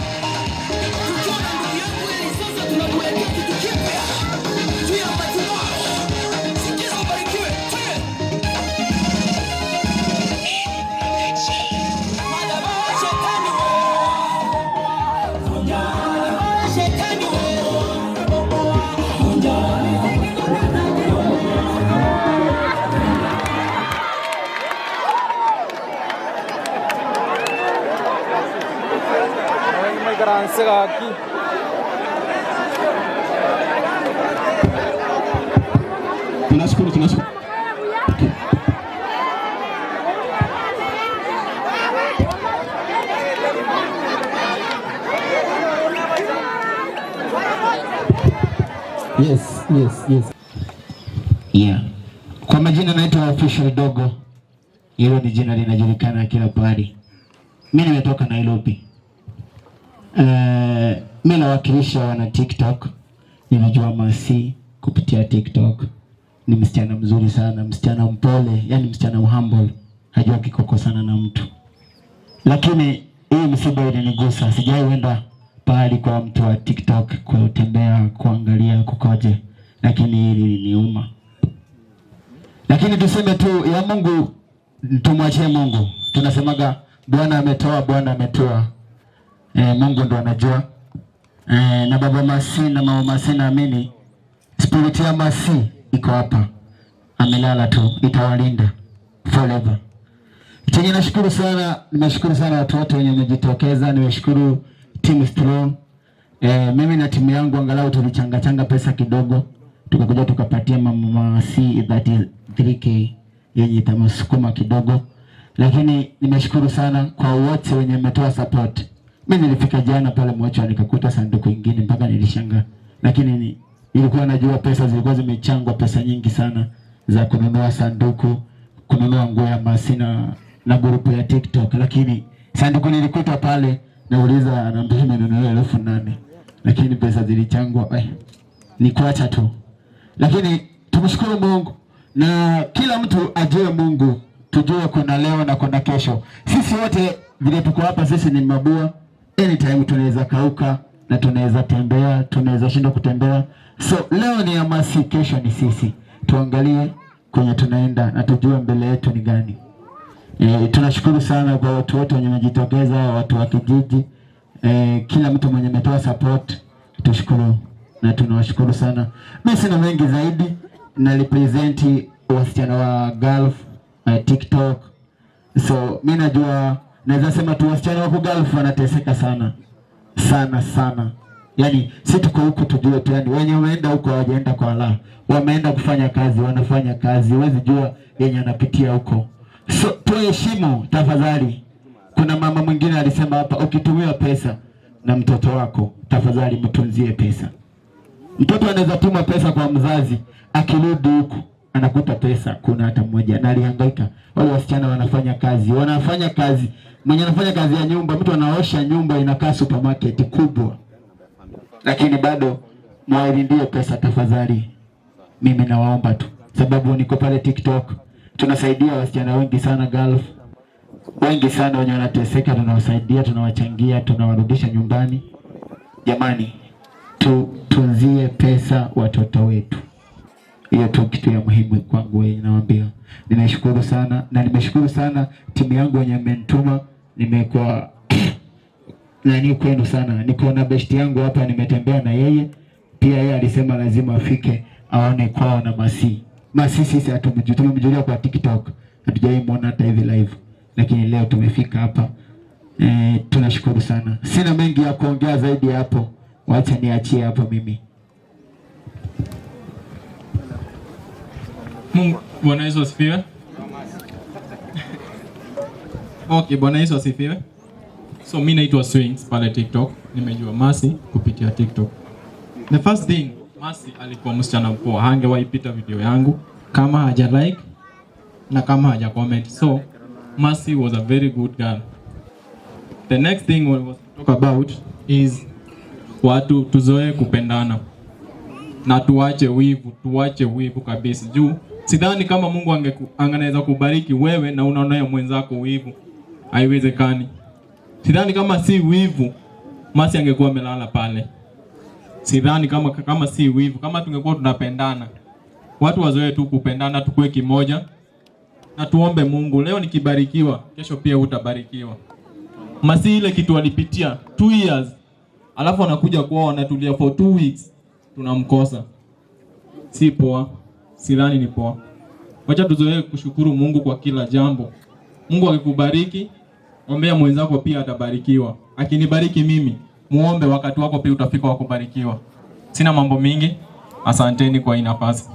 Tukiwa na ndugu yangu Eli, sasa tunakuletea kitu kipya juu ya matibabu. Sikiza ubarikiwe. Twende. Madhabahu ya shetani we. Madhabahu ya shetani we. Vunja. Moikaranse gaki. Tunashukuru, tunashukuru. Yes. Yeah. Kwa majina naitwa Official Dogo. Hilo ni jina linajulikana kila pahali. Mimi nimetoka Nairobi. Mimi nawakilisha wana TikTok. Nimejua Mercy kupitia TikTok. Ni msichana mzuri sana, msichana mpole, yani msichana humble, hajua kikokosana na mtu. Lakini hii msiba ilinigusa. Sijawahi enda pahali kwa mtu wa TikTok kutembea, kuangalia kukoje, lakini hili liliniuma. Lakini tuseme tu ya Mungu, tumwachie Mungu. Tunasemaga Bwana ametoa, Bwana ametoa. Mungu ndo anajua. Na baba Mercy na mama Mercy, naamini spirit ya Mercy iko hapa, amelala tu, itawalinda forever. Chenye nashukuru sana, nimeshukuru sana watu wote wenye wamejitokeza, nimeshukuru team strong. Mimi na timu yangu angalau tulichanga changa pesa kidogo, tukakuja tukapatia mama Mercy 33K yenye itamsukuma kidogo, lakini nimeshukuru sana kwa wote wenye mmetoa support. Mimi nilifika jana pale mochari nikakuta sanduku ingine mpaka nilishangaa, lakini nilikuwa najua pesa zilikuwa zimechangwa, pesa nyingi sana za kununua sanduku, kununua nguo ya Mercy na grupu ya TikTok, lakini sanduku nilikuta pale, nauliza, anaambia imenunuliwa 8,000, lakini pesa zilichangwa ni kuacha tu. Lakini tumshukuru Mungu na kila mtu ajue Mungu, tujue kuna leo na kuna kesho. Sisi wote vile tuko hapa, sisi ni mabua, anytime tunaweza kauka na tunaweza tembea, tunaweza shindwa kutembea. So leo ni Mercy, kesho ni sisi. Tuangalie kwenye tunaenda na tujue mbele yetu ni gani. Tunashukuru sana kwa watu wote wenye wamejitokeza, watu wa kijiji, kila mtu mwenye ametoa support, tushukuru na tunawashukuru sana. Mimi sina mengi zaidi, na represent wasichana wa Gulf, TikTok. So mimi najua naweza sema tu wasichana wa Gulf wanateseka sana sana sana. Yaani si tuko huku tujue tu, yani wenye wameenda huko hawajaenda kwa la, wameenda kufanya kazi, wanafanya kazi, huwezi jua yenye anapitia huko. So tuheshimu tafadhali. Kuna mama mwingine alisema hapa, ukitumiwa pesa na mtoto wako tafadhali mtunzie pesa. Mtoto anaweza tuma pesa kwa mzazi, akirudi huku anakuta pesa kuna hata mmoja, na alihangaika. Wale wasichana wanafanya kazi, wanafanya kazi, mwenye anafanya kazi ya nyumba, mtu anaosha nyumba inakaa supermarket kubwa, lakini bado mwalindie pesa tafadhali. Mimi nawaomba tu, sababu niko pale TikTok, tunasaidia wasichana wengi sana Gulf, wengi sana wenye wanateseka, tunawasaidia, tunawachangia, tunawarudisha nyumbani. Jamani, tutunzie pesa watoto wetu. Hiyo tu kitu ya muhimu kwangu, wewe nawaambia. Nimeshukuru sana na nimeshukuru sana timu yangu wenye amenituma. Nimekuwa nani kwenu sana, niko na best yangu hapa, nimetembea na yeye pia. Yeye alisema lazima afike aone kwao na Mercy. Mercy sisi hatumjui, tumemjulia kwa TikTok, hatujai muona hata hivi live, lakini leo tumefika hapa. Tunashukuru sana. Sina mengi ya kuongea zaidi ya hapo, wacha niachie hapo mimi. Mungu, Bwana Yesu asifiwe. Okay, Bwana Yesu asifiwe. So mimi naitwa Swings pale TikTok. Nimejua Mercy kupitia TikTok. The first thing, Mercy alikuwa msichana mpoa, hangewahi pita video yangu kama haja like na kama haja comment. So Mercy was a very good girl. The next thing we was to talk about is watu tuzoee kupendana. Na tuache wivu, tuache wivu kabisa. Juu sidhani kama Mungu anaweza kubariki wewe na unaona mwenzako wivu. Haiwezekani. Sidhani kama si wivu Mercy angekuwa amelala pale. Sidhani kama si wivu, kama tungekuwa tunapendana. Watu wazoee tu kupendana, tukue kimoja na tuombe Mungu. Leo nikibarikiwa, kesho pia utabarikiwa. Mercy ile kitu alipitia 2 years, alafu anakuja kuoa, wanatulia for 2 weeks, tunamkosa. Si poa, sidhani ni poa. Wacha tuzoee kushukuru Mungu kwa kila jambo. Mungu akikubariki, ombea mwenzako pia atabarikiwa. Akinibariki mimi, muombe, wakati wako pia utafika wa kubarikiwa. Sina mambo mingi, asanteni kwa hii nafasi.